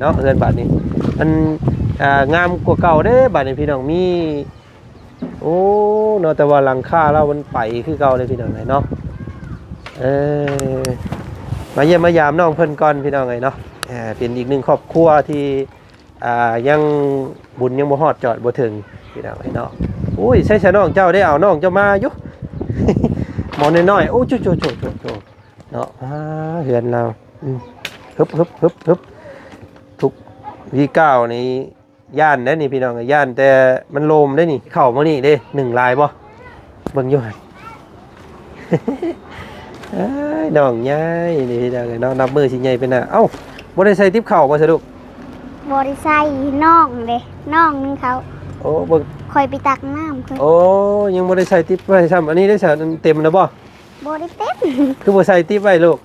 ເນາະ ເຮືອນບາດນີ້ ມັນ ອ່າ ງາມກວ່າເກົ່າເດ້ ບາດນີ້ພີ່ນ້ອງ ມີ ໂອ້ ເນາະ ແຕ່ວ່າຫຼັງຄາລາວມັນໄປຄືເກົ່າເດ້ພີ່ນ້ອງເອີຍເນາະ. ເອີ ມາຢ້ຽມມາຢາມນ້ອງເພິ່ນກ່ອນພີ່ນ້ອງເອີຍເນາະ. ເປັນອີກໜຶ່ງຄອບຄົວທີ່ ອ່າ ຍັງບຸນຍັງບໍ່ຮອດຈອດບໍ່ເຖິງພີ່ນ້ອງເອີຍເນາະ. ໂອ້ຍ ໃສຊະ ນ້ອງເຈົ້າໄດ້ເອົານ້ອງເຈົ້າມາຢູ່ ໝໍນ້ອຍໆ. ໂອ້ ໂຈໆໆໆ ເນາະ ອ່າ ເຮືອນລາວ ອືມ ຮຶບໆໆ ທຸກວີກ້າວນີ້ ຢ້ານເດ້ນີ້ພີ່ນ້ອງ ຢ້ານແຕ່ມັນໂລມເດ້ນີ້. ເຂົ້າມື້ນີ້ເດ້ ໜຶ້ງຫຼາຍບໍ່? ເບິ່ງຢູ່ ເອີຍ ນ້ອງໃຫຍ່ນີ້ພີ່ນ້ອງເອີຍເນາະ ນັບມື້ຊິໃຫຍ່ໄປໜ້າ. ເອົ້າ ບໍ່ໄດ້ໃສ່ຕິບເຂົ້າບໍ່ສະລູກ? ບໍ່ໄດ້ໃສ່ ນ້ອງເດ້ ນ້ອງໜຶ່ງເຂົ້າ. ໂອ້ ເບິ່ງ ຂ້ອຍໄປຕັກນ້ຳ ໂອ້ ຍັງບໍ່ໄດ້ໃສ່ຕິບໄວ້ຊ້ຳ. ອັນນີ້ໄດ້ສະ ເຕັມແລ້ວບໍ່? ບໍ່ໄດ້ເຕັມ. ຄືບໍ່ໃສ່ຕິບໄວ້ລູກ?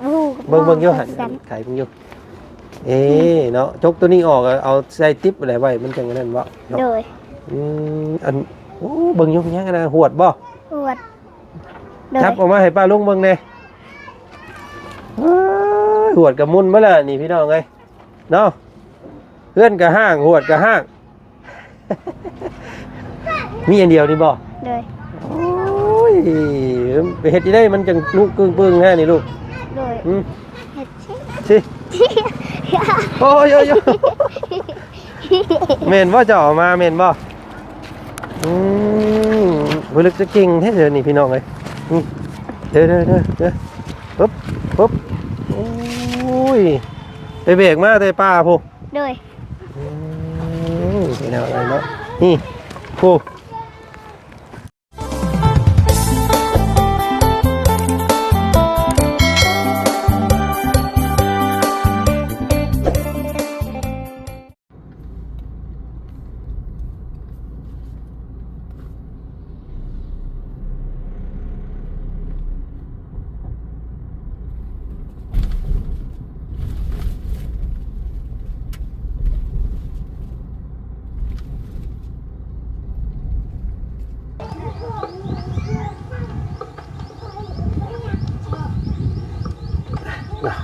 ໂອ້ ເບິ່ງ ເບິ່ງຢູ່ຫັ້ນ ຄືກັນ ໄຂເບິ່ງຢູ່. ເອີເນາະ ຈົກໂຕນີ້ອອກ ເອົາໃສ່ຕິບໄວ້ ມັນຈັ່ງອັນນັ້ນບໍ່ເນາະ? ໂດຍ ອືມ ອັນ ໂອ້ ເບິ່ງຢູ່ ຍັງອັນນັ້ນ ຫວດບໍ່? ຫວດ ໂດຍ ຈັບອອກມາໃຫ້ປ້າລຸງເບິ່ງແດ່. ເອີຍ ຫວດກະໝຸ່ນມາແລ້ວນີ້ພີ່ນ້ອງເອີຍເນາະ. ເຮືອນກະຮ້າງ ຫວດກະຮ້າງ ມີອັນດຽວນີ້ບໍ່? ໂດຍ ໂອ້ຍ ໄປເຮັດທີ່ໃດມັນຈັ່ງລຸກກຶ້ງປຶ້ງແທ້ນີ້ລູກ? ໂດຍ ຫຶ? ເຮັດຊິ ຊິ ໂອ້ຍ ໂອ້ຍ ໂອ້ຍ ແມ່ນບໍ່ ເຈົ້າເອົາມາແມ່ນບໍ່? ອືມ ເພິ່ນລຶກຈະເກັ່ງແທ້ເດີນີ້ພີ່ນ້ອງເອີຍ. ອືມ ເດີ ເດີ ເດີ ເດີ ປຶບ ປຶບ ໂອ້ຍ ໄປແບກມາແຕ່ປ່າພຸ້ນ. ໂດຍ ອືມ ພີ່ນ້ອງເອີຍເນາະ ນີ້ ຜູ້ ເນາະ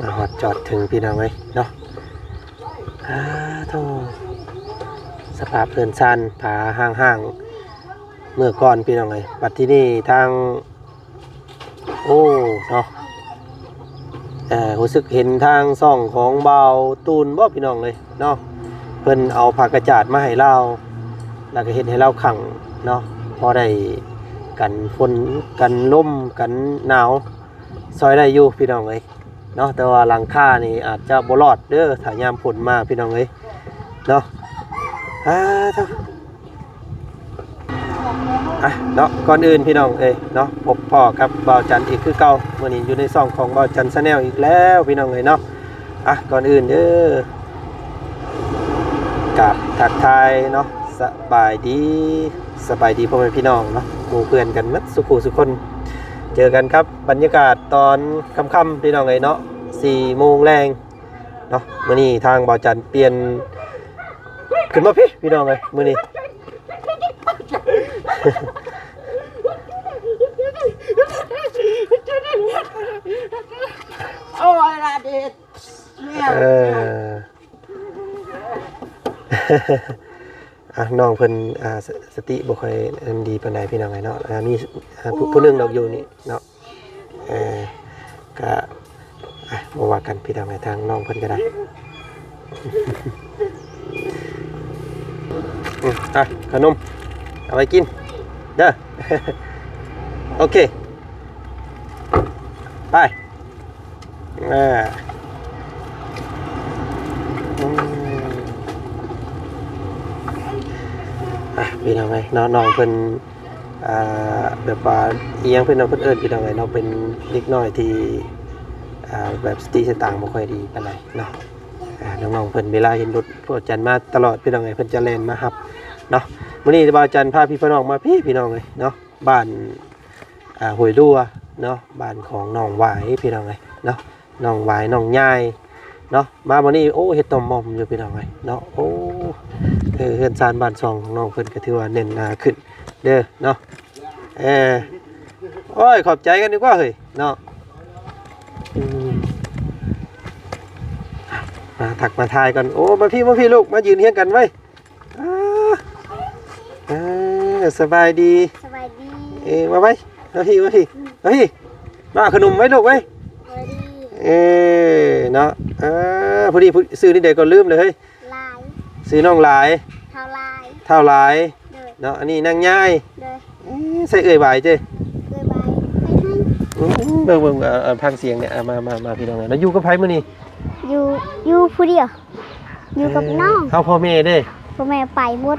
ມາຮອດຈອດເຖິງພີ່ນ້ອງເອີຍເນາະ. ອາ ໂທ້ ສະພາບເຮືອນຊານຜາຮ້າງໆ ເມື່ອກ່ອນພີ່ນ້ອງເອີຍ ບັດທີນີ້ທາງ ໂອ້ ເນາະ ເອີ ຮູ້ສຶກເຫັນທາງຊ່ອງຂອງບ່າວຕູນບໍ່ພີ່ນ້ອງເອີຍເນາະ ເພິ່ນເອົາຜ້າກະຈາດມາໃຫ້ລາວ ແລ້ວກໍເຮັດໃຫ້ລາວຂັງເນາະ ພໍໄດ້ກັນຝົນກັນລົມກັນໜາວ ຊ່ອຍໄດ້ຢູ່ພີ່ນ້ອງເອີຍເນາະ ແຕ່ວ່າຫຼັງຄານີ້ອາດຈະບໍ່ລອດເດີ ຖ້າຍາມຝົນມາພີ່ນ້ອງເອີຍເນາະ. ອາ ເນາະ ກ່ອນອື່ນພີ່ນ້ອງເອີຍເນາະ ພົບພໍ້ກັບບ່າວຈັນອີກຄືເກົ່າ ມື້ນີ້ຢູ່ໃນຊ່ອງຂອງບ່າວຈັນ Channel ອີກແລ້ວພີ່ນ້ອງເອີຍເນາະ. ອາ ກ່ອນອື່ນເດີ ກາບທັກທາຍເນາະ ສະບາຍດີ ສະບາຍດີພໍ່ແມ່ພີ່ນ້ອງເນາະ ໝູ່ເພື່ອນກັນໝົດສູ່ຄູ່ສູ່ຄົນ ເຈີກັນກັບບັນຍາກາດຕອນຄ່ຳໆ ພີ່ນ້ອງເອີຍເນາະ ສີ່ໂມງແລງເນາະ. ມື້ນີ້ທາງບ່າວຈັນປ່ຽນ ຂຶ້ນມາພີ້ພີ່ນ້ອງເອີຍ ມື້ນີ້ ໂອ້ຍ ລະເດັດ ເອີ ອ່ະ ນ້ອງເພິ່ນ ອ່າ ສະ ສະຕິບໍ່ຄ່ອຍອັນດີປານໃດພີ່ນ້ອງເອີຍເນາະ ອ່າ ມີ ອ່າ ຜູ້ ຜູ້ໜຶ່ງດອກຢູ່ນີ້ເນາະ. ເອີ ກະ ອ່ະ ບໍ່ວ່າກັນພີ່ນ້ອງເອີຍ ທາງນ້ອງເພິ່ນກໍໄດ້ ອືມ ອ່ະ ຂະໜົມ ເອົາໄວ້ກິນເດີ ໂອເຄ ໄປ ອ່າ ອືມ ອ່ະ ພີ່ນ້ອງເອີຍເນາະ ນ້ອງເພິ່ນ ອ່າ ແບບວ່າອີ່ຫຍັງເພິ່ນເນາະ ເພິ່ນເອີ້ນ ພີ່ນ້ອງເອີຍເນາະ ເປັນເດັກນ້ອຍທີ່ ອ່າ ແບບສະຕິສະຕາງບໍ່ຄ່ອຍດີປານໃດເນາະ. ອ່າ ນ້ອງໆເພິ່ນເວລາເຫັນລົດພວກຈັນມາຕະຫຼອດ ພີ່ນ້ອງເອີຍ ເພິ່ນຈະແລ່ນມາຮັບເນາະ. ມື້ນີ້ບ່າວຈັນພາພີ່ພານ້ອງມາພີ້ ພີ່ນ້ອງເອີຍເນາະ ບ້ານ ອ່າ ຫ້ວຍລົວເນາະ ບ້ານຂອງນ້ອງຫວາຍ ພີ່ນ້ອງເອີຍເນາະ ນ້ອງຫວາຍ ນ້ອງຍາຍເນາະ. ມາມື້ນີ້ ໂອ້ ເຮັດຕ່ອມໝ່ອມຢູ່ ພີ່ນ້ອງເອີຍເນາະ. ໂອ້ ເອີ ເຮືອນຊານບ້ານຊ່ອງຂອງນ້ອງເພິ່ນກໍຖືວ່າແໜ້ນໜາຂຶ້ນເດີເນາະ. ເອີ ໂອ້ຍ ຂອບໃຈກັນດີກວ່າເຮີ້ຍເນາະ. ອືມ ມາທັກມາທາຍກ່ອນ. ໂອ້ ມາພີ້ ມາພີ້ລູກ ມາຢືນຮຽງກັນໄວ້. ອ່າ ອ່າ ສະບາຍດີ. ສະບາຍດີ. ເອີ ມາໄວ້ ມາພີ້ ມາພີ້ ອືມ ມາພີ້ ມາເອົາຂະໜົມໄວ້ລູກໄວ້. ສະບາຍດີ. ເອີ ເນາະ ອ່າ ພໍດີ ຊື່ນີ້ໃດກໍລືມເລີຍເຮີ້ຍ. ຫຼາຍ. ຊື່ນ້ອງຫຼາຍ. ທ້າວຫຼາຍ. ທ້າວຫຼາຍ. ໂດຍ. ເນາະ ອັນນີ້ນາງຍາຍ. ໂດຍ. ເອີ ໃສ່ເອື້ອຍຫວາຍເຈ້. ເອື້ອຍຫວາຍ. ອືມ ເບິ່ງ ເບິ່ງ ເອີ ເອີ ຟັງສຽງເນຍ. ອ່າ ມາ ມາ ມາ ພີ່ນ້ອງເອີຍເນາະ ຢູ່ກັບໃຜມື້ນີ້? ຢູ່ ຢູ່ຜູ້ດຽວ. ຢູ່ກັບ ເອີ ນ້ອງ. ເອົາ ພໍ່ແມ່ເດ້? ພໍ່ແມ່ໄປໝົດ.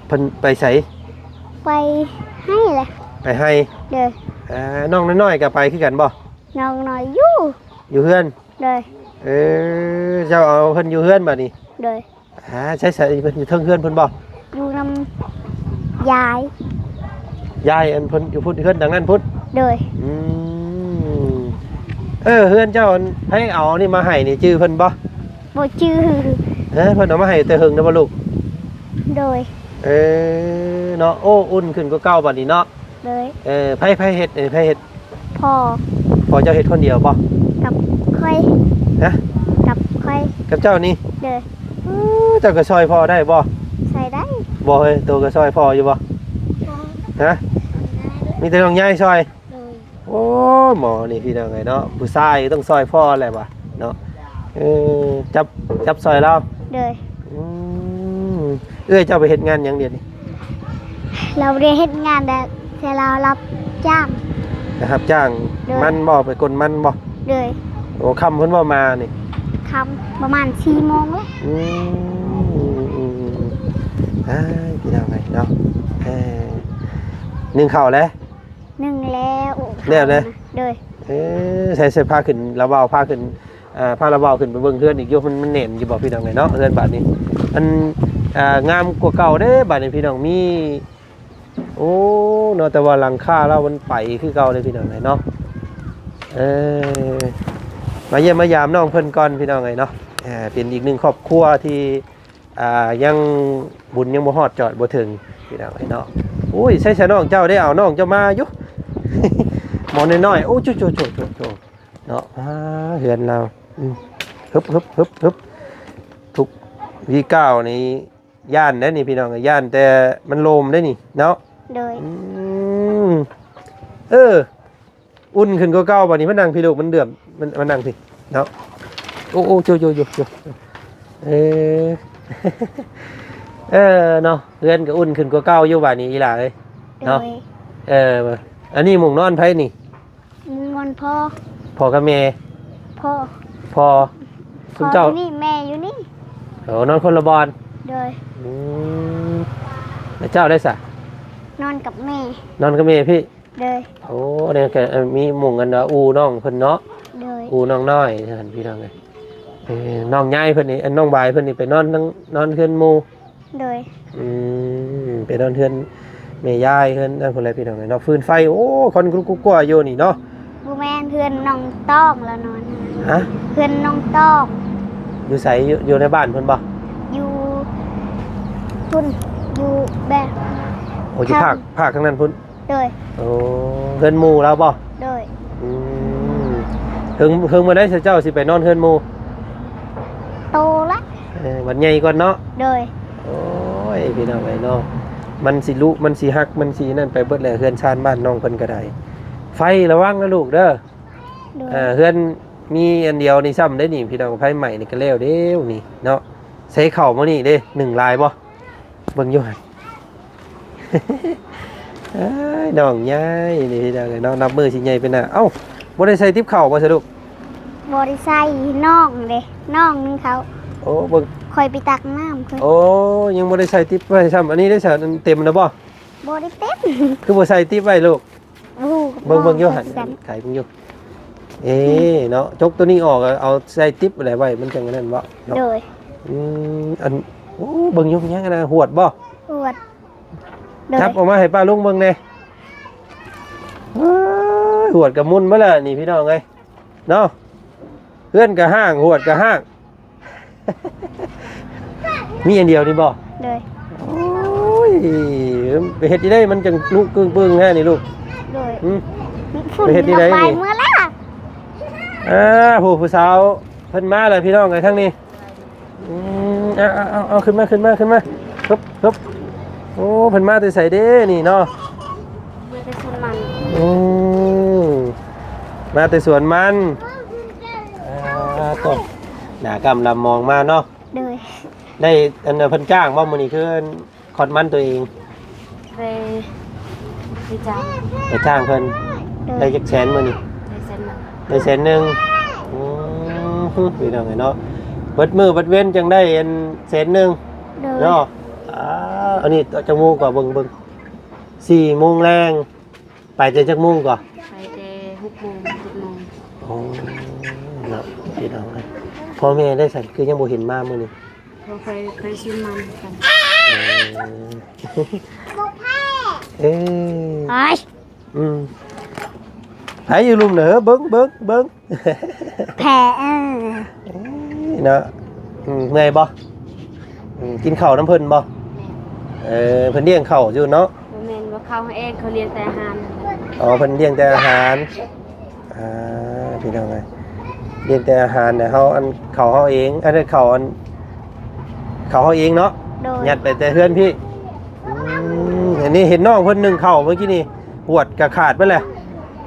ເພິ່ນໄປໃສ? ໄປໄຮ່ແຫຼະ. ໄປໄຮ່. ໂດຍ. ອ່າ ນ້ອງນ້ອຍໆກໍໄປຄືກັນບໍ່? ນ້ອງນ້ອຍຢູ່ ຢູ່ເຮືອນ. ໂດຍ. ເອີ ເຈົ້າເອົາເພິ່ນຢູ່ເຮືອນບາດນີ້. ໂດຍ. ອ່າ ໃສໆ ເພິ່ນຢູ່ເທິງເຮືອນພຸ້ນບໍ່? ຢູ່ນຳຍາຍ. ຍາຍອັນເພິ່ນຢູ່ພຸ້ນ ເຮືອນຫຼັງນັ້ນພຸ້ນ? ໂດຍ. ອືມ ເອີ ເຮືອນເຈົ້າອັນໃຜເອົາອັນນີ້ມາໃຫ້ນີ້ ຈື່ເພິ່ນບໍ່? ບໍ່ຈື່. ເອີ ເພິ່ນເອົາມາໃຫ້ແຕ່ເຫິງແລ້ວບໍ່ລູກ? ໂດຍ. ເອີ ເນາະ ໂອ້ ອຸ່ນຂຶ້ນກວ່າເກົ່າບາດນີ້ເນາະ. ໂດຍ. ເອີ ໃຜ ໃຜເຮັດ ເອີ ໃຜເຮັດ? ພໍ່. ພໍ່ເຈົ້າເຮັດຄົນດຽວບໍ່? ກັບຂ້ອຍ. ຮະ? ກັບຂ້ອຍ. ກັບເຈົ້ານີ້? ໂດຍ. ເອີ ເຈົ້າກໍຊ່ອຍພໍ່ໄດ້ບໍ່? ຊ່ອຍໄດ້. ບໍ່ເຮີ້ຍ ໂຕກໍຊ່ອຍພໍ່ຢູ່ບໍ່? ບໍ່. ຮະ? ມີແຕ່ນ້ອງຍາຍຊ່ອຍ? ໂດຍ. ໂອ້ ໝໍນີ້ພີ່ນ້ອງເອີຍເນາະ ຜູ້ຊາຍຕ້ອງຊ່ອຍພໍ່ແຫຼະວ່າເນາະ. ເອີ ຈັບ ຈັບຊ່ອຍລາວ. ໂດຍ. ອືມ ເອື້ອຍເຈົ້າໄປເຮັດງານຫຍັງດຽວນີ້? ລາວບໍ່ໄດ້ເຮັດງານແຕ່ ແຕ່ລາວຮັບຈ້າງ. ໄປຮັບຈ້າງ. ໂດຍ. ມັນບໍ່? ໄປກົນມັນບໍ່? ໂດຍ. ໂອ້ ຄ່ຳພຸ້ນບໍ່ມານີ້? ຄ່ຳ ປະມານສີ່ໂມງແລ້ວ. ອືມ ອືມ ອືມ ອືມ ອ້າຍ ພີ່ນ້ອງເອີຍເນາະ. ເອີ ໜຶ້ງເຂົ້າແລ້ວ? ໜຶ້ງແລ້ວ. ແລ້ວເດ້? ໂດຍ. ເອີ ໃສ່ ໃສ່ ພາຂຶ້ນລະເວົ້າ ພາຂຶ້ນ ອ່າ ພາລາວບ່າວຂຶ້ນໄປເບິ່ງເຮືອນອີກຢູ່ ມັນ ມັນແໜ້ນຢູ່ບໍ່ພີ່ນ້ອງເອີຍເນາະ ເຮືອນບາດນີ້ ມັນ ອ່າ ງາມກວ່າເກົ່າເດ້ບາດນີ້ພີ່ນ້ອງ ມີ ໂອ້ ເນາະ ແຕ່ວ່າຫຼັງຄາລາວມັນໄປຄືເກົ່າເດ້ພີ່ນ້ອງເອີຍເນາະ. ເອີ ມາຢ້ຽມມາຢາມນ້ອງເພິ່ນກ່ອນພີ່ນ້ອງເອີຍເນາະ. ເປັນອີກໜຶ່ງຄອບຄົວທີ່ ອ່າ ຍັງ ບຸນຍັງບໍ່ຮອດຈອດບໍ່ເຖິງພີ່ນ້ອງເອີຍເນາະ. ໂອ້ຍ ໃສ່ຊະນ້ອງເຈົ້າໄດ້ເອົານ້ອງເຈົ້າມາຢູ່ ໝໍນ້ອຍໆ. ໂອ້ ໂຈໆໆໆ ເນາະ ອ່າ ເຮືອນລາວ ອືມ ຮຶບໆໆ ທຸກວີກ້າວນີ້ຢ້ານເດ້ນີ້ພີ່ນ້ອງ ຢ້ານແຕ່ມັນໂລມເດ້ນີ້ເນາະ. ໂດຍ. ອືມ ເອີ ອຸ່ນຂຶ້ນກວ່າເກົ່າບາດນີ້ ມານັ່ງພີ້ລູກ ມັນເດືອມ ມັນ ມານັ່ງພີ້ເນາະ. ໂອ້ ໂອ້ ໂຈໆໆ ເອີ ເອີ ເນາະ ເຮືອນກໍອຸ່ນຂຶ້ນກວ່າເກົ່າຢູ່ບາດນີ້ອີ່ຫຼ້າເອີຍເນາະ. ໂດຍ. ເອີ ອັນນີ້ໝົງນອນໃຜນີ້? ໝົງນອນພໍ່. ພໍ່ກັບແມ່? ພໍ່. ພໍ່. ຊຸມເຈົ້າ ພໍ່ຢູ່ນີ້ ແມ່ຢູ່ນີ້. ໂອ້ ນອນຄົນລະບ່ອນ. ໂດຍ. ອືມ ແລ້ວເຈົ້າໄດ້ສະ? ນອນກັບແມ່. ນອນກັບແມ່ພີ້? ໂດຍ. ໂອ້ ອັນນີ້ກໍ ເອີ ມີໝູ່ອັນວ່າອູ່ນ້ອງເພິ່ນເນາະ. ໂດຍ. ອູ່ນ້ອງນ້ອຍຫັ້ນພີ່ນ້ອງເອີຍ. ເອີ ນ້ອງຍາຍເພິ່ນນີ້ ອັນນ້ອງບາຍເພິ່ນນີ້ໄປນອນ ນອນເຮືອນໝູ່. ໂດຍ. ອືມ ໄປນອນເຮືອນແມ່ຍາຍ ເຮືອນນັ້ນພຸ້ນແຫຼະພີ່ນ້ອງເອີຍເນາະ. ຟືນໄຟ ໂອ້ ຄວັນລຸກໆໆຢູ່ນີ້ເນາະ. ບໍ່ແມ່ນ ເຮືອນນ້ອງຕອງລະນອນ. ຮະ? ເຮືອນນ້ອງຕອງ. ຢູ່ໃສ? ຢູ່ ຢູ່ໃນບ້ານເພິ່ນບໍ່? ຢູ່ພຸ້ນ ຢູ່ແບບ ໂອ້ ຢູ່ພາກ ພາກທາງນັ້ນພຸ້ນ. ໂດຍ. ໂອ້ ເຮືອນໝູ່ລາວບໍ່? ໂດຍ. ອືມ ເຖິງ ເຖິງມື້ໃດເຈົ້າຊິໄປນອນເຮືອນໝູ່? ໂຕລະ. ເອີ ບັດໃຫຍ່ກ່ອນເນາະ. ໂດຍ. ໂອ້ຍ ພີ່ນ້ອງເອີຍເນາະ ມັນຊິລຸ ມັນຊິຫັກ ມັນຊິນັ້ນໄປເບິດແຫຼະ ເຮືອນຊານບ້ານນ້ອງເພິ່ນກໍໄດ້. ໄຟລະວັງນະລູກເດີ. ໂດຍ. ເອີ ເຮືອນມີອັນດຽວນີ້ຊ້ຳເດ້ນີ້ ພີ່ນ້ອງ ໄຟໄໝ້ນີ້ກໍແລ້ວເດ້ນີ້ເນາະ. ໃສ່ເຂົ້າມື້ນີ້ເດ້ ໜຶ້ງຫຼາຍບໍ່? ເບິ່ງຢູ່ຫັ້ນ ເອີຍ ນ້ອງໃຫຍ່ນີ້ພີ່ນ້ອງເອີຍເນາະ ນັບມື້ຊິໃຫຍ່ໄປໜ້າ. ເອົ້າ ບໍ່ໄດ້ໃສ່ຕິບເຂົ້າບໍ່ສະລູກ? ບໍ່ໄດ້ໃສ່ ນ້ອງເດ້ ນ້ອງໜຶ່ງເຂົ້າ. ໂອ້ ເບິ່ງ ຂ້ອຍໄປຕັກນ້ຳ. ໂອ້ ຍັງບໍ່ໄດ້ໃສ່ຕິບໄວ້ຊ້ຳ. ອັນນີ້ໄດ້ສະ ເຕັມແລ້ວບໍ່? ບໍ່ໄດ້ເຕັມ. ຄືບໍ່ໃສ່ຕິບໄວ້ລູກ? ເບິ່ງ ເບິ່ງຢູ່ຫັ້ນ ໄຂເບິ່ງຢູ່. ເອີ ເນາະ ຈົກໂຕນີ້ອອກ ເອົາໃສ່ຕິບໄວ້ ໄວ້ ມັນຈັ່ງອັນນັ້ນບໍ່ເນາະ. ໂດຍ. ອືມ ອັນ ໂອ້ ເບິ່ງຢູ່ ເປັນຫຍັງອັນນັ້ນ ຫວດບໍ່? ຫວດ. ໂດຍ. ຈັບອອກມາໃຫ້ປ້າລຸງເບິ່ງແດ່. ເອີຍ ຫວດກໍໝຸ່ນມາແລ້ວນີ້ ພີ່ນ້ອງເອີຍເນາະ. ເຮືອນກໍຮ້າງ ຫວດກໍຮ້າງ. ມີອັນດຽວນີ້ບໍ່? ໂດຍ. ໂອ້ຍ ໄປເຮັດທີ່ໃດ ມັນຈັ່ງລຸກຶ່ງປຶ່ງແທ້ນີ້ລູກ? ໂດຍ. ຫຶ? ໄປເຮັດທີ່ໃດນີ້? ເມືອແລ້ວ. ອ່າ ຜູ້ ຜູ້ສາວ ເພິ່ນມາແລ້ວພີ່ນ້ອງເອີຍ ທາງນີ້. ອືມ ເອົາ ເອົາ ເອົາ ເອົາ ຂຶ້ນມາ ຂຶ້ນມາ ຂຶ້ນມາ. ຮຶບ ຮຶບ. ໂອ້ ເພິ່ນມາແຕ່ໃສເດ້ນີ້ເນາະ? ມາແຕ່ສວນມັນ. ອືມ ມາແຕ່ສວນມັນ. ອ່າ ໂຕ ໜ້າກ້ຳລຳມອງມາເນາະ. ໂດຍ. ໄດ້ ອັນ ເພິ່ນຈ້າງບໍ່ມື້ນີ້ ຄື ຄອດມັນຕົວເອງ? ໄປ ໄປຈ້າງ ໄປຈ້າງເພິ່ນ. ໂດຍ. ໄດ້ຈັກແສນມື້ນີ້? ໄດ້ແສນໜຶ່ງ. ໄດ້ແສນໜຶ່ງ. ອືມ ພີ່ນ້ອງເອີຍເນາະ ເບິດມື້ເບິດເວັນຈັ່ງໄດ້ອັນແສນໜຶ່ງ. ໂດຍ. ເນາະ. ອ່າ ອັນນີ້ຈັກໂມງກວ່າ ເບິ່ງ ເບິ່ງ ສີ່ໂມງແລງ. ໄປແຕ່ຈັກໂມງກໍ? ໄປແຕ່ຫົກໂມງ ເຈັດໂມງ. ໂອ້ ເນາະ ພີ່ນ້ອງເອີຍ ພໍ່ແມ່ໄດ້ໃສ ຄືຍັງບໍ່ເຫັນມາມື້ນີ້? ເຂົາໄປ ໄປສວນມັນກັນ. ເອີ ເອີ ອາຍ ອືມ ໃຜຢູ່ລຸ່ມເດີ ເບິ່ງ ເບິ່ງ ເບິ່ງ. ແພ້ ເອີ ເອີ ເນາະ. ອືມ ເມື່ອຍບໍ່? ອືມ ກິນເຂົ້ານຳເພິ່ນບໍ່? ແມ່ນ. ເອີ ເພິ່ນລ້ຽງເຂົ້າຢູ່ເນາະ? ບໍ່ແມ່ນວ່າເຂົ້າເຮົາເອງ ເຂົາລ້ຽງແຕ່ອາຫານ. ອໍ ເພິ່ນລ້ຽງແຕ່ອາຫານ. ອ່າ ພີ່ນ້ອງເອີຍ ລ້ຽງແຕ່ອາຫານ ແລ້ວເຮົາ ອັນ ເຂົ້າເຮົາເອງ ອັນ ເຂົ້າ ອັນ ເຂົ້າເຮົາເອງເນາະ. ໂດຍ. ຍັດໄປແຕ່ເຮືອນພີ່. ອືມ ອັນນີ້ເຫັນນ້ອງເພິ່ນໜຶ້ງເຂົ້າເມື່ອກີ້ນີ້ ຫວດກະຂາດເບິດແລ້ວ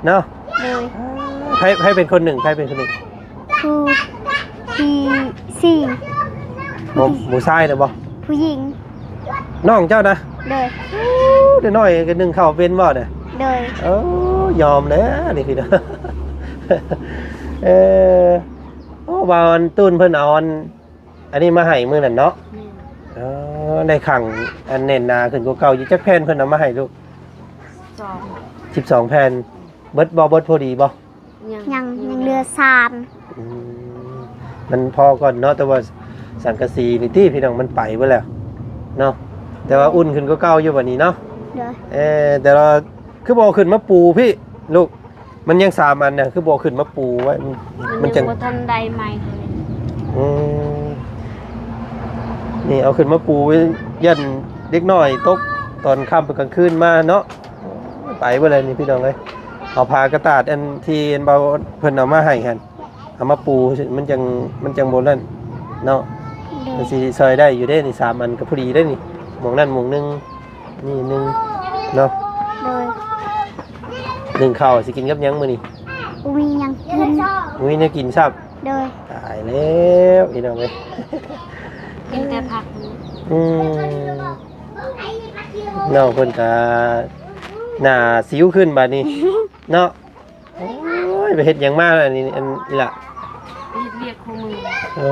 ເນາະ. ໂດຍ. ໃຜ ໃຜເປັນຄົນໜຶ້ງ ໃຜເປັນຄົນໜຶ້ງ? ຜູ້ທີສີ່. ບໍ່ ຜູ້ຊາຍນະບໍ່? ຜູ້ຍິງ. ນ້ອງເຈົ້ານະ? ໂດຍ. ໂອ້ ເດັກນ້ອຍກໍໜຶ້ງເຂົ້າເປັນບໍ່ນະ? ໂດຍ. ເອີ ຍອມແລ້ວນີ້ພີ່ນ້ອງ. ເອີ ໂອ້ ວ່າອັນຕູນເພິ່ນເອົາອັນ ອັນນີ້ມາໃຫ້ມື້ນັ້ນເນາະ. ແມ່ນ. ເອີ ໄດ້ຂັງອັນແໜ້ນໜາຂຶ້ນກວ່າເກົ່າຢູ່. ຈັກແຜ່ນເພິ່ນເອົາມາໃຫ້ລູກ? ສອງ. ສິບສອງແຜ່ນ. ເບິດບໍ່? ເບິດພໍດີບໍ່? ຍັງ ຍັງ ຍັງເຫຼືອສາມ. ອືມ ມັນພໍກ່ອນເນາະ ແຕ່ວ່າສັງກະສີນີ້ຕິພີ່ນ້ອງ ມັນໄປເບິດແລ້ວເນາະ. ແຕ່ວ່າ ແມ່ນ ອຸ່ນຂຶ້ນກວ່າເກົ່າຢູ່ບັດນີ້ເນາະ. ໂດຍ. ເອີ ແຕ່ວ່າຄືບໍ່ເອົາຂຶ້ນມາປູພີ້ລູກ? ມັນຍັງສາມອັນນະ ຄືບໍ່ເອົາຂຶ້ນມາປູໄວ້? ມັນ ມັນ ມັນຍັງຈັ່ງບໍ່ທັນໄດ້ໃໝ່ເທົ່ານີ້. ອືມ ນີ້ເອົາຂຶ້ນມາປູໄວ້ ຢ້ານເດັກນ້ອຍຕົກຕອນຄ່ຳໄປກາງຄືນມາເນາະ. ໄປເບິດແລ້ວນີ້ພີ່ນ້ອງເອີຍ. ເອົາຜ້າກະຕາດອັນທີ່ອັນເບົາເພິ່ນເອົາມາໃຫ້ຫັ້ນ ເອົາມາປູ ມັນຈັ່ງ ມັນຈັ່ງບໍ່ນັ້ນເນາະ. ໂດຍ. ມັນຊິຊ່ອຍໄດ້ຢູ່ເດ້ນີ້ ສາມອັນກໍພໍດີເດ້ນີ້ ໝ່ອງນັ້ນໝ່ອງໜຶ່ງ ນີ້ໜຶ່ງເນາະ. ໂດຍ. ໜຶ້ງເຂົ້າຊິກິນກັບຫຍັງມື້ນີ້? ບໍ່ມີຫຍັງກິນ. ບໍ່ມີແນວກິນຊ້ຳ. ໂດຍ. ຕາຍແລ້ວພີ່ນ້ອງເອີຍ ກິນແຕ່ຜັກ. ອືມ ນ້ອງເພິ່ນກະໜ້າສິວຂຶ້ນບາດນີ້ເນາະ. ໂອ້ຍ ໄປເຮັດຫຍັງມາລະນີ້ ອັນ ອີ່ຫຼ້າ? ເຮັດວຽກຄູ່ມື້. ເອີ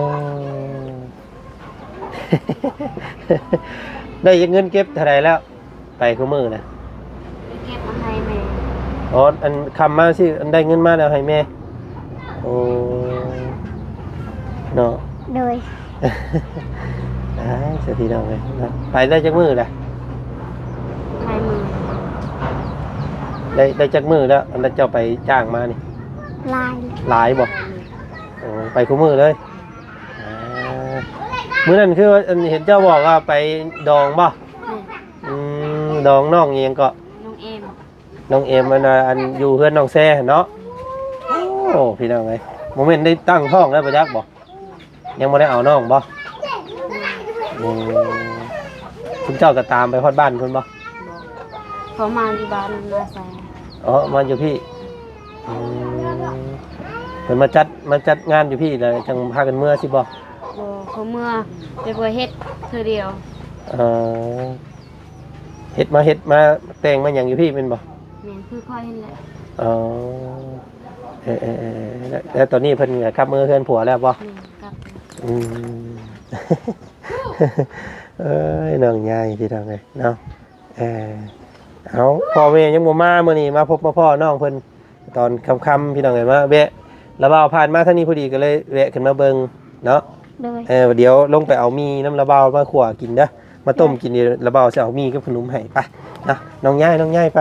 ໄດ້ເງິນເກັບເທົ່າໃດແລ້ວ ໄປຄູ່ມື້ນະ? ໄປເກັບມາໃຫ້ແມ່. ອໍ ອັນ ຄຳມາຊິ ອັນ ໄດ້ເງິນມາແລ້ວໃຫ້ແມ່. ໂອ້ ເນາະ. ໂດຍ. ອ້າຍ ສະພີ່ນ້ອງເອີຍເນາະ ໄປໄດ້ຈັກມື້ລະ? ຫຼາຍມື້. ໄດ້ ໄດ້ຈັກມື້ແລ້ວ ອັນເຈົ້າໄປຈ້າງມານີ້? ຫຼາຍ. ຫຼາຍບໍ່? ໂອ້ ໄປຄູ່ມື້ເລີຍ. ອ່າ ມື້ນັ້ນຄື ອັນ ເຫັນເຈົ້າບອກວ່າໄປດອງບໍ່? ອືມ ອືມ ດອງນ້ອງອີ່ຫຍັງເກາະ? ນ້ອງເອມ. ນ້ອງເອມ ອັນວ່າ ອັນຢູ່ເຮືອນນ້ອງແຊຫັ້ນເນາະ. ໂອ້ ພີ່ນ້ອງເອີຍ ບໍ່ແມ່ນໄດ້ຕັ້ງທ້ອງແລ້ວບໍ່ຈັກບໍ່? ຍັງບໍ່ໄດ້ເອົານ້ອງບໍ່? ອືມ ຊຸມເຈົ້າກໍຕາມໄປຮອດບ້ານພຸ້ນບໍ່? ບໍ່ ເຂົາມາຢູ່ບ້ານນາໄຊ. ອໍ ມາຢູ່ພີ້. ອືມ ເພິ່ນມາຈັດ ມາຈັດງານຢູ່ພີ້ ແລ້ວຈັ່ງພາກັນເມືອຊິບໍ່? ບໍ່ ເຂົາເມືອໄປບໍ່ເຮັດເທື່ອດຽວ. ເອີ ເຮັດມາ ເຮັດມາ ແຕ່ງມາຫຍັງຢູ່ພີ້ແມ່ນບໍ່? ແມ່ນ ຄືຂ້ອຍຫັ້ນແຫຼະ. ອໍ ເອີ ເອີ ເອີ ແລ້ວ ແລ້ວຕອນນີ້ເພິ່ນກໍກັບເມືອເຮືອນຜົວແລ້ວບໍ່? ແມ່ນ ກັບ. ອືມ ເອີຍ ນ້ອງໃຫຍ່ພີ່ນ້ອງເອີຍເນາະ. ເອີ ເອົາ ພໍ່ແມ່ຍັງບໍ່ມາ ມື້ນີ້ມາພົບມາພໍ້ນ້ອງເພິ່ນຕອນຄ່ຳໆ ພີ່ນ້ອງເອີຍ ມາແວະ ລະບ່າວຜ່ານມາທາງນີ້ພໍດີ ກໍເລີຍແວະຂຶ້ນມາເບິ່ງເນາະ. ໂດຍ. ເອີ ດຽວລົງໄປເອົາໝີ່ນຳລະບ່າວມາຂົ້ວກິນເດີ ມາຕົ້ມກິນ. ໂດຍ. ດຽວລະບ່າວຊິເອົາໝີ່ກັບຂະໜົມໃຫ້ ໄປເນາະ. ນ້ອງຍາຍ ນ້ອງຍາຍ ໄປ.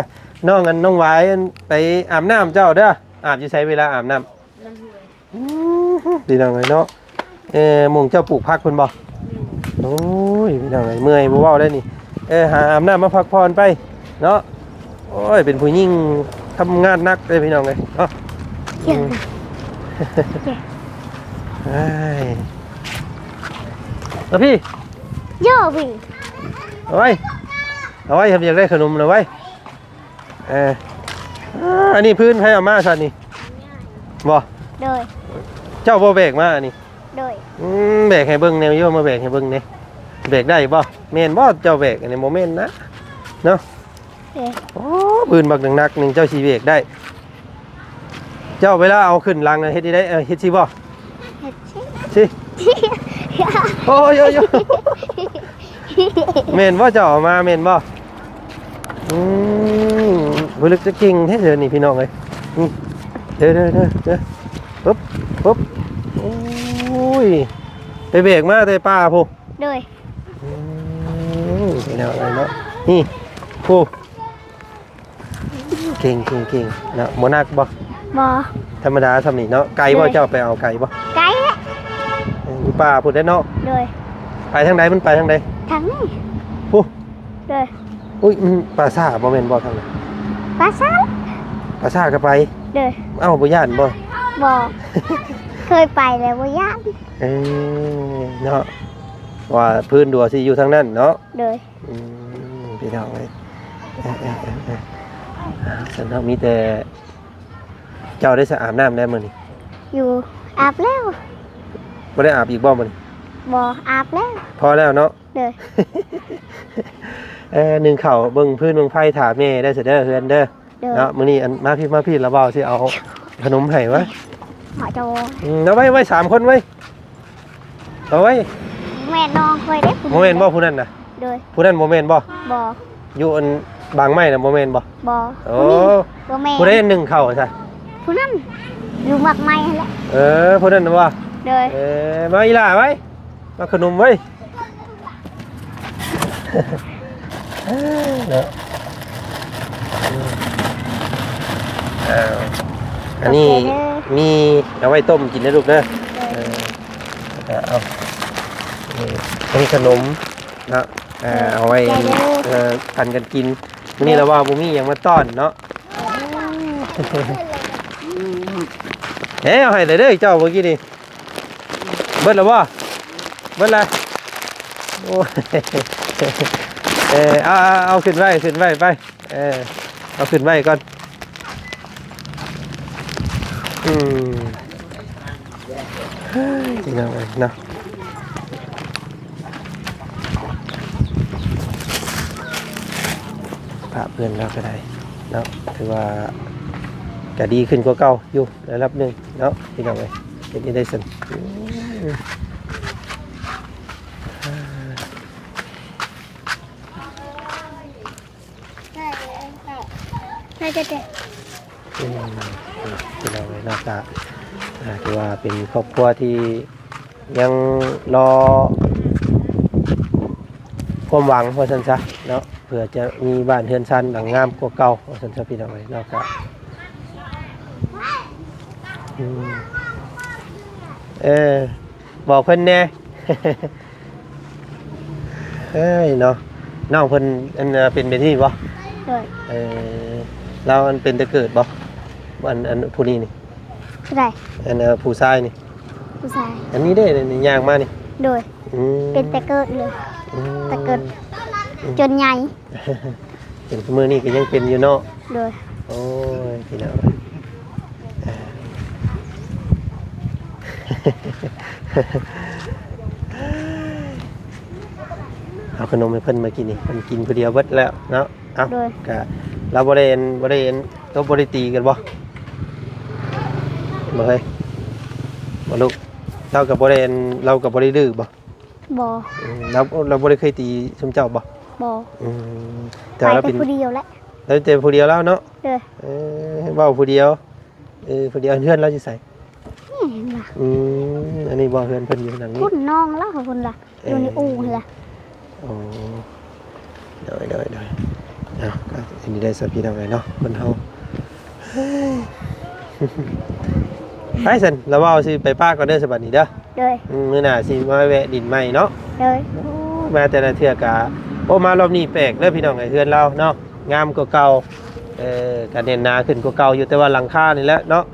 ນ້ອງ ອັນ ນ້ອງຫວາຍ ອັນ ໄປອາບນ້ຳເຈົ້າເດີ. ອາບຢູ່ໃສເວລາອາບນ້ຳ? ນ້ຳຫ້ວຍ. ອືມ ພີ່ນ້ອງເອີຍເນາະ. ເອີ ໝ່ອງເຈົ້າປູກຜັກພຸ້ນບໍ່? ແມ່ນ. ໂອ້ຍ ພີ່ນ້ອງເອີຍ ເມື່ອຍບໍ່ເວົ້າໄດ້ນີ້. ເອີ ຫາອາບນ້ຳມາພັກຜ່ອນໄປເນາະ. ໂອ້ຍ ເປັນຜູ້ຍິງທຳງານໜັກເດ້ພີ່ນ້ອງເອີຍເນາະ. ອືມ. ອ້າຍ ມາພີ້ ໂຢ ພີ້ ເອົາໄວ້ ເອົາໄວ້ ເຮົາຢາກໄດ້ຂະໜົມນະໄວ້. ເອີ ອັນນີ້ພື້ນໃຜເອົາມາຊັ້ນນີ້ ບໍ່? ໂດຍ ເຈົ້າບໍ່ແບກມາອັນນີ້? ໂດຍ ອືມ ແບກໃຫ້ເບິ່ງແດ່ ໂຍມ ມາແບກໃຫ້ເບິ່ງແດ່ ແບກໄດ້ບໍ່? ແມ່ນບໍ່ເຈົ້າແບກ? ອັນນີ້ບໍ່ແມ່ນນະ ເນາະ. ໂອ້ ໂອ້ ພື້ນບັກໜັກໆໜຶ່ງ ເຈົ້າຊິແບກໄດ້? ເຈົ້າເວລາເອົາຂຶ້ນຫຼັງນະ ເຮັດຈັ່ງໃດ? ເອີ ເຮັດຊີ້ບໍ່? ເຮັດຊີ້ ຊີ້ ໂອ້ຍ ໂອ້ຍ ໂອ້ຍ ແມ່ນບໍ່ ເຈົ້າເອົາມາແມ່ນບໍ່? ອືມ ຜູ້ລຶກຈະເກັ່ງແທ້ເດີນີ້ ພີ່ນ້ອງເອີຍ. ອືມ ເດີ ເດີ ເດີ ເດີ ປຶບ ປຶບ ໂອ້ຍ ໄປແບກມາແຕ່ປ່າພຸ້ນ. ໂດຍ ອືມ ພີ່ນ້ອງເອີຍເນາະ ນີ້ ຜູ້ ເກັ່ງ ເກັ່ງ ເກັ່ງເນາະ. ບໍ່ໜັກບໍ່? ບໍ່ ທຳມະດາຊ່ຳນີ້ເນາະ. ໄກບໍ່? ໂດຍ ເຈົ້າໄປເອົາໄກບໍ່? ໄກແຫຼະ ເອີ ຢູ່ປ່າພຸ້ນເດ້ເນາະ. ໂດຍ ໄປທາງໃດ? ມັນໄປທາງໃດ? ທາງນີ້ ພຸ້ນ. ໂດຍ ອຸ້ຍ ມັນປ່າຊ້າບໍ່ແມ່ນບໍ່ທາງນັ້ນ? ປ່າຊ້າ ປ່າຊ້າກໍໄປ. ໂດຍ ເອົ້າ ບໍ່ຢ້ານບໍ່? ບໍ່ ເຄີຍໄປແລ້ວບໍ່ຢ້ານ. ເອີ ເນາະ ວ່າພື້ນດົວຊິຢູ່ທາງນັ້ນເນາະ. ໂດຍ ອືມ ພີ່ນ້ອງເອີຍ ເອີ ເອີ ເອີ ເອີ ຊັ້ນເນາະ. ມີແຕ່ເຈົ້າໄດ້ສະ ອາບນ້ຳແລ້ວມື້ນີ້? ຢູ່ ອາບແລ້ວ. ບໍ່ໄດ້ອາບອີກບໍ່ມື້ນີ້? ບໍ່ ອາບແລ້ວ ພໍແລ້ວເນາະ. ໂດຍ ເອີ ໜຶ້ງເຂົ້າເບິ່ງຟືນເບິ່ງໄຟຖ້າແມ່ໄດ້ຊະເດີ ເຮືອນເດີ. ໂດຍ ເນາະ ມື້ນີ້ອັນ ມາພີ້ ມາພີ້ ລະເວົ້າຊິເອົາຂະໜົມໃຫ້ວະ. ເອົາ ອືມ ເອົາໄວ້ ໄວ້ສາມຄົນໄວ້ ເອົາໄວ້. ແມ່ນນ້ອງຂ້ອຍເດ້ ຜູ້ ບໍ່ແມ່ນບໍ່ຜູ້ນັ້ນນະ? ໂດຍ ຜູ້ນັ້ນບໍ່ແມ່ນບໍ່? ບໍ່ ຢູ່ອັນບາງໄມ້ນະບໍ່ແມ່ນບໍ່? ບໍ່ ໂອ້ ຜູ້ນີ້ບໍ່ແມ່ນ. ຜູ້ໃດໜຶ້ງເຂົ້າຊະ? ຜູ້ນັ້ນ ຢູ່ໝາກໄມ້ຫັ້ນແຫຼະ. ເອີ ຜູ້ນັ້ນນະບໍ່? ໂດຍ ເອີ ມາອີ່ຫຼ້າໄວ້ ມາຂະໜົມໄວ້. ເນາະ ເອີ ອັນນີ້ ຂອບໃຈເດີ ມີເອົາໄວ້ຕົ້ມກິນເດີລູກເດີ. ໂດຍ ເອີ ເອົາ ນີ້ ອັນນີ້ຂະໜົມເນາະ ເອີ ເອົາໄວ້ ຂອບໃຈເດີ ເອີ ປັນກັນກິນ. ມື້ນີ້ລະວ່າບໍ່ມີຫຍັງມາຕ້ອນເນາະ. ເອີ ເອີ ເອົາໃຫ້ເດີເຈົ້າ ມື້ກີ້ນີ້. ເບິດແລ້ວບໍ່? ເບິດແລ້ວ ໂອ້ຍ ເອີ ເອົາ ເອົາ ເອົາຂຶ້ນໄວ້ ຂຶ້ນໄວ້ໄປ ເອີ ເອົາຂຶ້ນໄວ້ກ່ອນ. ອືມ ພີ່ນ້ອງເອີຍເນາະ ພາບເພື່ອນລາວກໍໄດ້ເນາະ ຖືວ່າກໍດີຂຶ້ນກວ່າເກົ່າຢູ່ ລະດັບໜຶ່ງເນາະ ພີ່ນ້ອງເອີຍ. ເຮັດຈັ່ງໃດຊັ້ນ? ອືມ ພີ່ນ້ອງເອີຍເນາະ ກໍ ອ່າ ຖືວ່າເປັນຄອບຄົວທີ່ຍັງລໍຄວາມຫວັງວ່າຊັ້ນຊະເນາະ ເພື່ອຈະມີບ້ານເຮືອນຊານຫຼັງງາມກວ່າເກົ່າວ່າຊັ້ນຊະ ພີ່ນ້ອງເອີຍເນາະ. ກໍ ອືມ ເອີ ບອກເພິ່ນແດ່. ເອີຍເນາະ ນ້ອງເພິ່ນ ອັນ ເປັນແບບນີ້ບໍ່? ໂດຍ ເອີ ລາວອັນເປັນແຕ່ເກີດບໍ່? ອັນ ອັນຜູ້ນີ້ນີ້ ຜູ້ໃດ? ອັນ ເອີ ຜູ້ຊາຍນີ້ ຜູ້ຊາຍ ອັນນີ້ເດ້ ນີ້ຍ່າງມານີ້. ໂດຍ ອືມ ເປັນແຕ່ເກີດເລີຍ ອືມ ແຕ່ເກີດ ອືມ ຈົນໃຫຍ່. ຈົນທຸກມື້ນີ້ກໍຍັງເປັນຢູ່ເນາະ. ໂດຍ ໂອ້ຍ ພີ່ນ້ອງ ເອົາຂະໜົມໃຫ້ເພິ່ນມື້ກີ້ນີ້ ເພິ່ນກິນຜູ້ດຽວເບິດແລ້ວເນາະ. ເອົ້າ ໂດຍ ກະລາວບໍ່ໄດ້ອັນ ບໍ່ໄດ້ອັນຕົບບໍ່ໄດ້ຕີກັນບໍ່? ບໍ່ເຮີ້ຍ ບໍ່ລູກ ລາວກໍບໍ່ໄດ້ອັນ ລາວກໍບໍ່ໄດ້ດື້ບໍ່? ບໍ່ ອືມ ລາວ ລາວບໍ່ໄດ້ເຄີຍຕີຊຸມເຈົ້າບໍ່? ບໍ່ ອືມ ແຕ່ວ່າລາວເປັນ ໄປແຕ່ຜູ້ດຽວແຫຼະ ລາວແຕ່ຜູ້ດຽວລາວເນາະ. ໂດຍ ເອີ ເວົ້າຜູ້ດຽວ ເອີ ຜູ້ດຽວ. ເຮືອນລາວຢູ່ໃສ? ນີ້ຫວະ ອືມ ອັນນີ້ບໍ່ ເຮືອນເພິ່ນຢູ່ຫຼັງນີ້ ພຸ້ນ ນ້ອງລາວພຸ້ນລະ ເອີ ຢູ່ໃນອູ່ຫັ້ນລະ. ໂອ້ ໂດຍ ໂດຍ ໂດຍ ເອົາ ກໍເຮັດໄດ້ຊະ ພີ່ນ້ອງເອີຍເນາະ ຄົນເຮົາ. ໄປຊັ້ນ ລະເວົ້າຊິໄປປະກ່ອນເດີ ສະບັດນີ້ເດີ. ໂດຍ ອືມ ມື້ໜ້າຊິມາແວະດິນໃໝ່ເນາະ. ໂດຍ ໂອ້ ມາແຕ່ລະເທື່ອກະ ໂອ້ ມາລອບນີ້ແປກເດີ ພີ່ນ້ອງເອີຍ ເຮືອນລາວເນາະ ງາມກວ່າເກົ່າ. ເອີ ກະແໜ້ນໜາຂຶ້ນກວ່າເກົ່າຢູ່ ແຕ່ວ່າຫຼັງຄານີ້ແຫຼະເນາະ.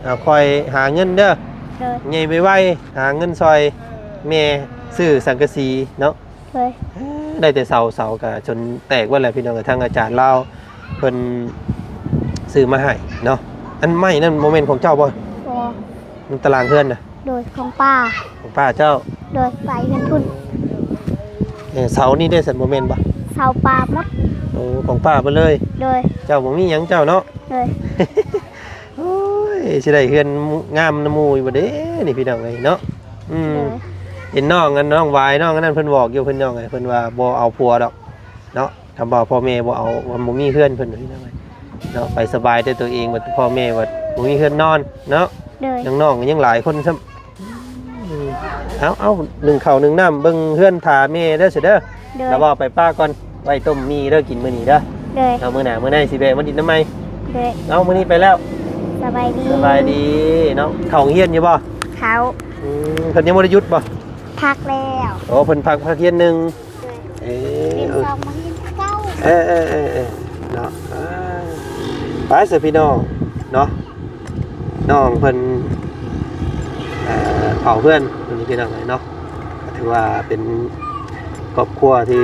ເອົາ ຄ່ອຍຫາເງິນເດີ ໂດຍ ໃຫຍ່ໄວໆ ຫາເງິນຊ່ອຍແມ່ຊື້ສັງກະສີເນາະ. ໂດຍ ເອີ ໄດ້ແຕ່ເສົາ ເສົາກະຈົນແຕກເບິດແລ້ວພີ່ນ້ອງເອີຍ. ທາງອາຈານລາວເພິ່ນຊື້ມາໃຫ້ເນາະ. ອັນໄມ້ນັ້ນບໍ່ແມ່ນຂອງເຈົ້າບໍ່? ບໍ່ ໃນຕາລາງເຮືອນນະ? ໂດຍ ຂອງປ້າ. ຂອງປ້າເຈົ້າ? ໂດຍ ໄປເຮືອນພຸ້ນ. ເອີ ເສົານີ້ເດ້ຊັ້ນ ບໍ່ແມ່ນບໍ່? ເສົາປ້າໝົດ. ໂອ້ ຂອງປ້າເບິດເລີຍ. ໂດຍ ເຈົ້າບໍ່ມີຫຍັງເຈົ້າເນາະ. ໂດຍ ໂອ້ຍ ຊິໄດ້ເຮືອນງາມນຳໝູ່ຢູ່ບໍ່ເດ້ນີ້ພີ່ນ້ອງເອີຍເນາະ. ອືມ ໂດຍ ເຫັນນ້ອງ ອັນນ້ອງຫວາຍ ນ້ອງອັນນັ້ນເພິ່ນບອກຢູ່ ເພິ່ນ ນ້ອງເອີຍ ເພິ່ນວ່າບໍ່ເອົາຜົວດອກເນາະ. ຄຳວ່າພໍ່ແມ່ບໍ່ເອົາ ມັນບໍ່ມີເຮືອນເພິ່ນພີ່ນ້ອງເອີຍເນາະ. ໄປສະບາຍແຕ່ຕົວເອງ ບັດພໍ່ແມ່ບັດບໍ່ມີເຮືອນນອນເນາະ. ໂດຍ ຍັງນ້ອງຍັງຫຼາຍຄົນຊ້ຳ. ອືມ ເອົາ ເອົາ ໜຶ້ງເຂົ້າໜຶ້ງນ້ຳ ເບິ່ງເຮືອນຖ້າແມ່ເດີ ເຊີເດີ. ໂດຍ ລະເວົ້າໄປປ້າກ່ອນ ໄວ້ຕົ້ມໝີ່ເດີ ກິນມື້ນີ້ເດີ. ໂດຍ ເອົາ ມື້ໜ້າມື້ໃນຊິແວະມາດິນນຳໃໝ່. ໂດຍ ເອົາ ມື້ນີ້ໄປແລ້ວ. ສະບາຍດີ ສະບາຍດີເນາະ. ເຂົ້າໂຮງຮຽນຢູ່ບໍ່? ເຂົ້າ. ອືມ ເພິ່ນຍັງບໍ່ໄດ້ຢຸດບໍ່? ພັກແລ້ວ. ໂອ້ ເພິ່ນພັກ ພັກຮຽນໜຶ່ງ. ໂດຍ ເອີ ເປັນສອງມື້ຄືເກົ່າ. ເອີ ເອີ ເອີ ເອີ ເນາະ. ເອີ ໄປຊະພີ່ນ້ອງເນາະ. ນ້ອງເພິ່ນ ເອີ ເຝົ້າເຮືອນຢູ່ນີ້ພີ່ນ້ອງເອີຍເນາະ. ກໍຖືວ່າເປັນຄອບຄົວທີ່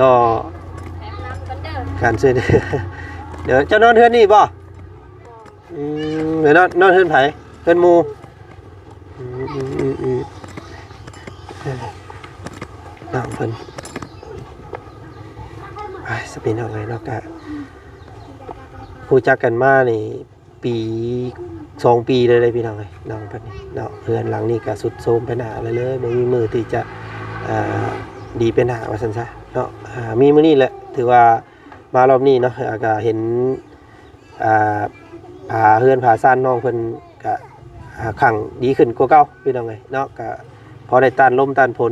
ລໍການຊ່ວຍເຫຼືອ. ເດີ ເຈົ້ານອນເຮືອນນີ້ບໍ່? ອືມ ແລ້ວນອນ ນອນເຮືອນໃຜ? ເຮືອນໝູ່. ອືມ ອືມ ອືມ ອືມ ເອີ ນ້ອງເພິ່ນ ອ້າຍ ສະເປັນເອົາໄງເນາະ. ກະຮູ້ຈັກກັນມານີ້ ປີ ສອງປີເລີຍເດ້ພີ່ນ້ອງເອີຍ ນ້ອງເພິ່ນນີ້ເນາະ. ເຮືອນຫຼັງນີ້ກະຊຸດໂຊມໄປໜ້າເລີຍ ບໍ່ມີມື້ທີ່ຈະ ເອີ ດີໄປໜ້າວ່າຊັ້ນຊະເນາະ. ອາ ມີມື້ນີ້ແຫຼະ ຖືວ່າມາລອບນີ້ເນາະ ອາ ກະເຫັນ ອ່າ ຝາເຮືອນຝາຊານນ້ອງເພິ່ນກະ ອ່າ ຄັງດີຂຶ້ນກວ່າເກົ່າພີ່ນ້ອງເອີຍເນາະ. ກະພໍໄດ້ຕ້ານລົມຕ້ານຝົນ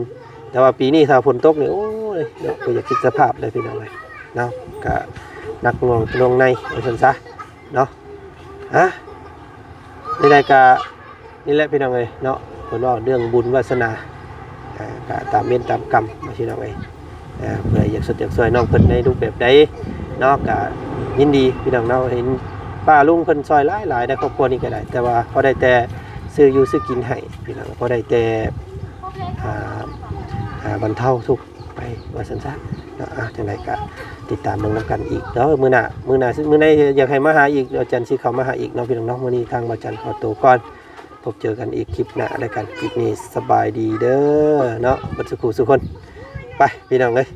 ແຕ່ວ່າປີນີ້ຖ້າຝົນຕົກນີ້ ໂອ້ຍເນາະ ບໍ່ຢາກຄິດສະພາບເລີຍພີ່ນ້ອງເອີຍເນາະ. ກະໜັກໜ່ວງໜ່ວງໃນວ່າຊັ້ນຊະເນາະ. ອາ ນີ້ແຫຼະ ກະ ນີ້ແຫຼະພີ່ນ້ອງເອີຍເນາະ ເພິ່ນເວົ້າເລື່ອງບຸນວາສະໜາ ເອີ ກະຕາມເວນຕາມກຳເນາະພີ່ນ້ອງເອີຍ. ເອີ ເພື່ອຢາກຊົດຢາກຊ່ວຍນ້ອງເພິ່ນໃນຮູບແບບໃດເນາະ ກະຍິນດີພີ່ນ້ອງເນາະ. ເຫັນປ້າລຸງເພິ່ນຊ່ອຍຫຼາຍໆ ໃນຄອບຄົວນີ້ກໍໄດ້ ແຕ່ວ່າພໍໄດ້ແຕ່ຊື້ຢູ່ຊື້ກິນໃຫ້ພີ່ນ້ອງ ພໍໄດ້ແຕ່ ອ່າ ອ່າ ບັນເທົາທຸກໄປວ່າຊັ້ນຊະເນາະ. ອ່າ ຈັ່ງໃດກໍຕິດຕາມເບິ່ງນຳກັນອີກເດີ ມື້ໜ້າ ມື້ໜ້າ ມື້ໃດຢາກໃຫ້ມາຫາອີກ ອາຈານຊິເຂົ້າມາຫາອີກເນາະພີ່ນ້ອງເນາະ. ມື້ນີ້ທາງບ່າວຈັນຂໍຕົວກ່ອນ ພົບເຈີກັນອີກຄລິບໜ້າແລ້ວກັນ. ຄລິບນີ້ສະບາຍດີເດີເນາະ ເບິດສູ່ຜູ້ສູ່ຄົນ. ໄປ ພີ່ນ້ອງເອີຍ.